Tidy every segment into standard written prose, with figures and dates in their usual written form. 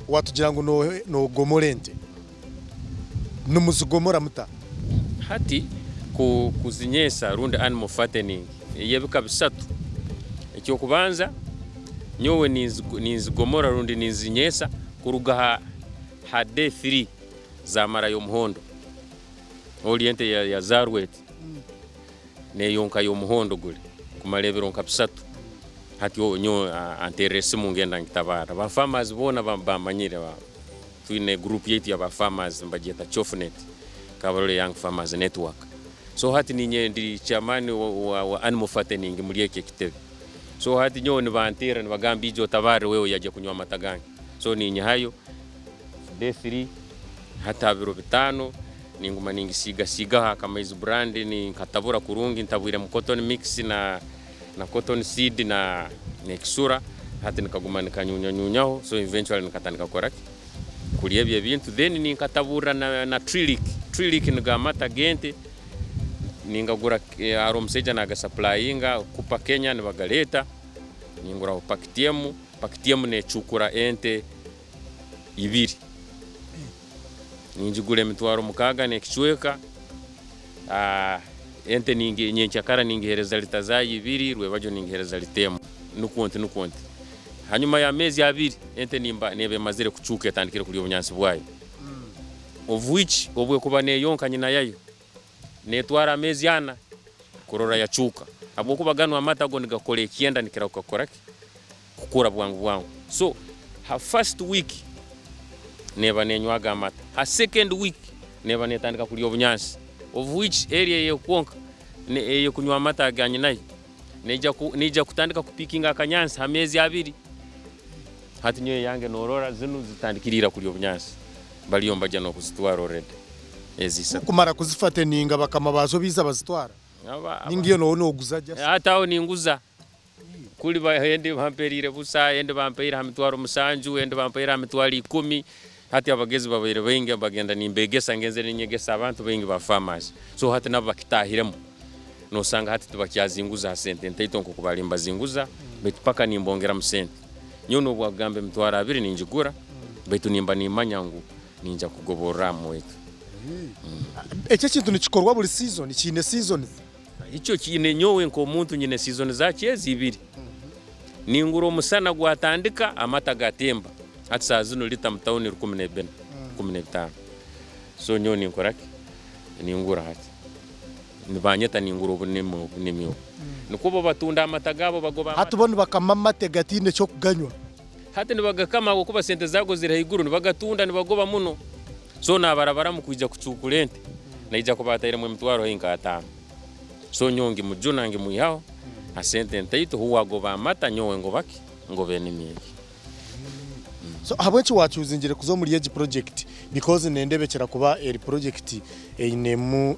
Watugira ngu nogomora ente. Nimuzigomora muta? Hati kuzinyeesa rundi animal fattening ey'ebika bisatu. Eky'okubanza nyowe ninzigomora rundi ninzinyeesa kuruga ha day three zamarayo omuhondo. Ori ente yazaarwa eti neyonka y'omuhondo guri kumara ebiro nka bisatu. Hati nyowe anteerera esimu ngenda ngitabaara. Ba farmers boona bamanyire. Twine group yaitu yaba farmers nibagyeta Chofnet, Kabarole Young Farmers Network. So hati ninye ndi chairman wa animal fattening muri eki ekitebe. So hati nyowe nibanteera nibagamba ija otabaare wewe yagya kunywa amata gange. So ninyihayo day 3 hati aha biro 5 ninguma ningisiigasiigaho aka maize brand ninkatabura kurungi ntabwiremu cotton mix na na cotton seed na n'ekisura hati nikaguma nikanyunyanyunyaho so eventually nikatandika kukora ki? Kurya ebyo ebintu then ninkataburira na na trilic. Trilic nigo amata g'ente ningagura hariho omusaija nagasapulayinga kupa Kenya nibagareeta ninguraho pakiti emu, pakiti emu necukura ente ibiri. Ningigura emitwaro 6 n'ekicweka. Ente nyenkyakara ningiheereza lita zaayo ibiri, rwebagyo ningiheereza lita emwe. Nukwo nti nukwo nti. Hanyuma y'ameezi abiri, ente nimba neeba emazire kucuuka etandikire kurya obunyaatsi bwayo. Of which obu ekuba neeyonka nyina yayo, neetwara ameezi ana kurora yacuuka. Habwokuba ganu amata go nigakora ekyenda nikirahuka kukora ki? Kukura bwangu bwangu. So ha first week neeba neenywaga amata, ha second week neeba neetandika kurya obunyaatsi of which eri eyekwonka eyekunywa amata ga nyinayo neija neija kutandika kupikinga akanyaatsi ha meezi abiri. Hati nyowe eyange noorora zinu zitandikire ira kurya obunyaatsi bariyo nibagya n'okuzitwara already ezi isatu. Kumara kuzifateninga bakama baazo baija bazitwara ninga iwe nooba nooguza just? Hati aho ninguza. Kuri endi bamperiire busa, endi bampaire ha mitwaro 7, endi bampaire ha mitwaro 10. Hati abagezi babaire baingi bagenda nimbegesa ngenzere ninyegesa abantu baingi ba farmers. So hati nabo bakitahiremu. Nosanga hati tibakyazinguza ha sente ntaito nkoku bali nibazinguza, baitu paka nimbongeramu sente. Nyowe nobwakugamba emitwaro 20 ningigura, baitu nimba nimanya ngu ninja kugoborramu waitu. Eki ekintu nikikorwa buri season? Kiine seasons? Ikyo kiine nyowe nk'omuntu nyine season zakyo ezi ibiri. Ningura omusana gwatandika amata gatemba. Hati saaha zinu lita mu tawuni 14, 15. So nyowe ninkora ki? Ningura hati. Nibanyeta ningura obunimi obunimi obu. Nikwo bo batunda amata gaabo bagoba Hati amata. bo nibakama amate gataine ky'okuganywa. Hati nibagakama ahabw'okuba sente zaago ziri haiguru nibagatunda nibagoba muno. So nabarabaramu kwija kucuukura ente naija kuba atairemu emitwaro haihi nka ataano. So nyowe ngimujuna ngimwihaho ha sente ntaito huwe agoba amata nyowe ngoba ki? Ngoba enimi egi. So ahabw'enki wakyuzingire kuza omuri egi project because nendebekyera kuba eri project einemu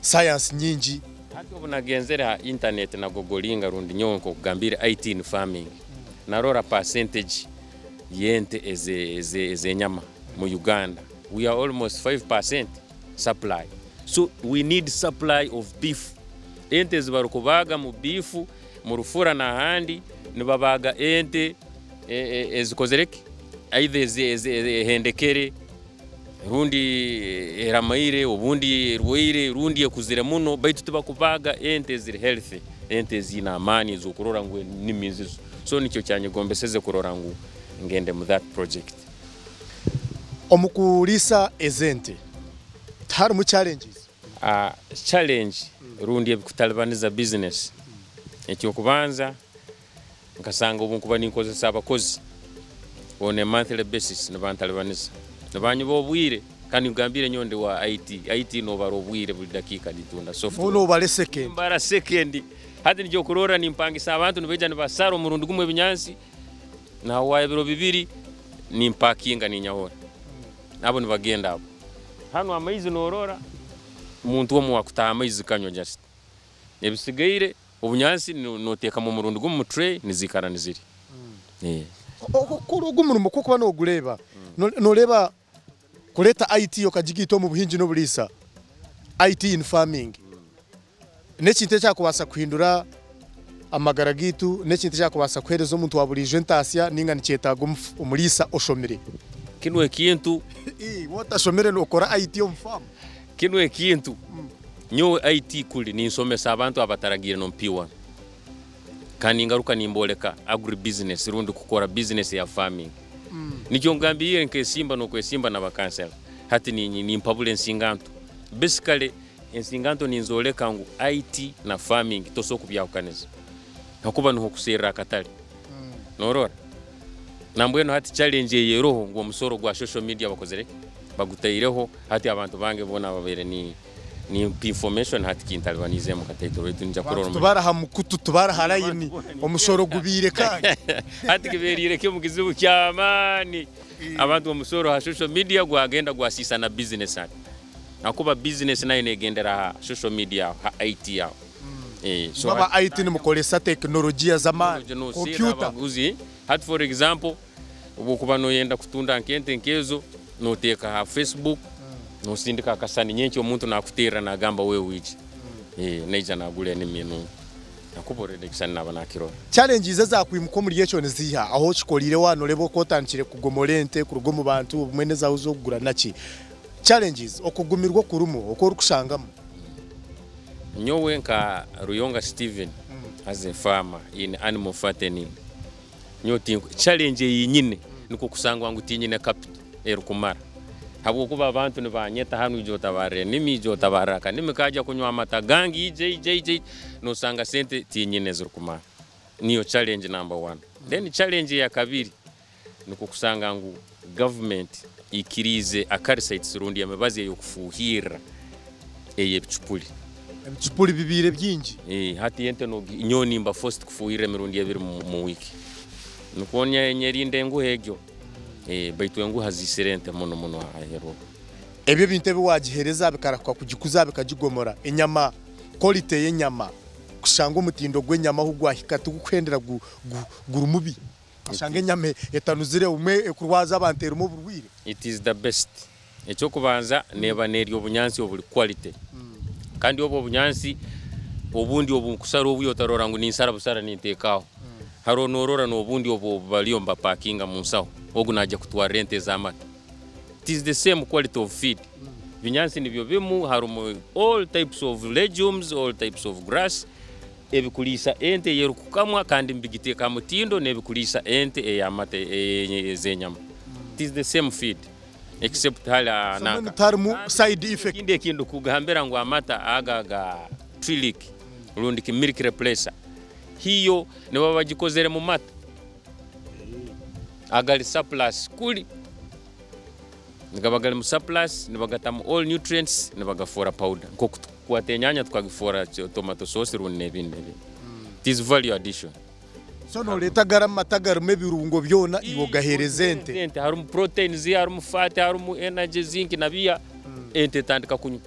science nyingi. Hati obu nagenzere ha internet na gogolinga rundi nyowe nk'okugambiire IT in farming narora percentage y'ente ez'enyama mu Uganda we are almost 5% supply so we need supply of beef. Ente ezi barukubaaga mu beef mu rufura n'ahandi nibabaaga ente ezikozere ki? Either ehendekere rundi eramaire obundi erwaire rundi ekuzire muno baitu tibakubaaga ente eziri healthy, ente eziine amaani ez'okurora ngu enimi nzizo. So nikyo kyanyegombeseze kurora ngu ngende mu that project. Omu kuriisa ezi ente tiharimu challenges? Challenge rundi ebikutalibaniza business, eky'okubanza nkasanga obu nkuba ninkozesa abakozi on a monthly basis nibantalibaniza, nibanyiba obwire kandi nkugambire nyowe ndi wa IT, IT nobara obwire buri dakiika nitunda software. Noba nobara esekendi. Nimbara sekendi. Hati nikyo okurorra nimpangisa abantu nibaija nibasara omurundi gumwe ebinyansi, nahwayo ebiro bibiri nimpakinga ninyahura. Abo nibagenda abo. Hanu amaizi norora muntu omwe owakutaha amaizi kanywa just. Ebisigaire obunyansi notekamu omurundi gumwe mu tray nizikara nizirya. Kuri ogu omurimo ku orikuba nogureeba, noreeba kureeta IT okagigaita omu buhingi n'oburiisa, IT in farming, n'ekintu ekyakubaasa kuhindura. Amagara gaitu n'ekintu ekyakubaasa kuheereza omuntu wa buriijo entaasya nainga nikyetaaga omuriisa oshomire? Kinu ekintu. Waaba otashomire nookora IT omu faamu? Kinu ekintu, nyowe IT kuri ninsomesa abantu abataragiire n'omu P1 kandi ningaruka nimbooreka agri business rundi kukora bizinesi ya farming. Nikyo ngambiire nkesimba n'okwesimba na bakansela hati nimpabura ensinganto. Basically Ensinganto ninzooleka ngu IT na farming tosobora kubyahukaniza hakuba nuho okuserra akatale. Norora? Nambwenu hati challenge eyeroho ngu omusoro gwa social media bakozire ki? Bagutaireho hati abantu bange boona ababaire ni nimpa information hati kintalibanizeemu kataito baitu ninja kurora Abantu tibari aha mukutu, tibari aha layini, omusoro gubaire kandi. Hati kiberiire kimu kizibu ky'amaani. Abantu omusoro ha social media gwagenda gwasiisa na business hati. Ahakuba business nayo negendera aha social media aho, ha IT aho. So Imwe aba IT nimukoresa tekinologiya z'amaani, kompyuta. Abaguzi, hati for example, obu okuba noyenda kutunda nk'ente nk'ezo, noteeka aha Facebook, nosindika akasani nyenkya omuntu nakuteerera nagamba wewe ija. Naija nagura enimi enungi. Ahakuba already ekisani naba nakirora. Challenges ezakwimuka omuri ekyo niziiha? Ahu okikoriire waaba noreeba oku otandikire kugomora ente kuruga omu bantu obumwe n'ezaawe ez'okugura naki. Challenges, okugumirwa okurimu oku orikushangamu. Nyowe nka Ruyonga Steven as a farmer in animal fattening, nyowe tinku, challenge eyi nyine nikwo kusangwa ngu tinyine capital erikumara habwokuba abantu nibanyeta hanu ija otabarre enimi, ija otabarre akanimi kaja kunywa amata gange ija ija ija ija nosanga sente tinyine ezirikumara niyo challenge number one. Then challenge eyakabiri Nikwo kusanga ngu gavumenti ikiriize acaricides rundi emibazi ey'okufuuhirra ey'ebicupuli. Ebicupuli bibaire bingi. Hati ente nyowe nimba forced kufuuhirra emirundi ebiri mu wiiki. Nikwo nyerinda enguha egyo. Baitu enguha ziisire ente muno muno aheeru oku. Ebyo ebintu ebi waagiheereza bikarahuka kugikuza bikagigomora. Enyama, quality y'enyama, kushanga omutindo gw'enyama ahu gwahika tigukuhendera guri mubi. Okashanga enyama etanuzire obumwe ekurwaza abantu erimu oburwaire. It is the best. Ekyokubanza neeba nerya obunyansi oburi quality kandi obwo obunyansi obundi obu nkusara obuya otarora ngu ninsara busara ninteeka aho. Hariho norora nobundi obu bariyo nibapakinga munsaho ogu naija kutwarira ente ezamata. It is the same quality of feed. Ebinyansi nibyo bimu harimu all types of legumes, all types of grass. Ebikuriisa ente ey'erikukamwa kandi nibigiteeka aha mutindo n'ebikuriisa ente ey'amata ez'enyama. It is the same feed except hali aha So mbwenu tiharimu side effect. Ekindi eki ndikugambira ngu amata aga aga Trillick rundi ki milk replacer hiyo nibaba bagikozere mu mata agari surplus kuri. Nigaba gari mu surplus nibagatamu all nutrients nibagafoora powder nk'oku tukukwata enyanya tukagifoora tomato sauce rundi n'ebindi n'ebindi. It is value addition. So noreeta gari amata garimu ebirungo byona iwe ogaheereza ente. Ente harimu proteins, harimu fat, harimu energy, zinc na biya, ente etandika kunywa.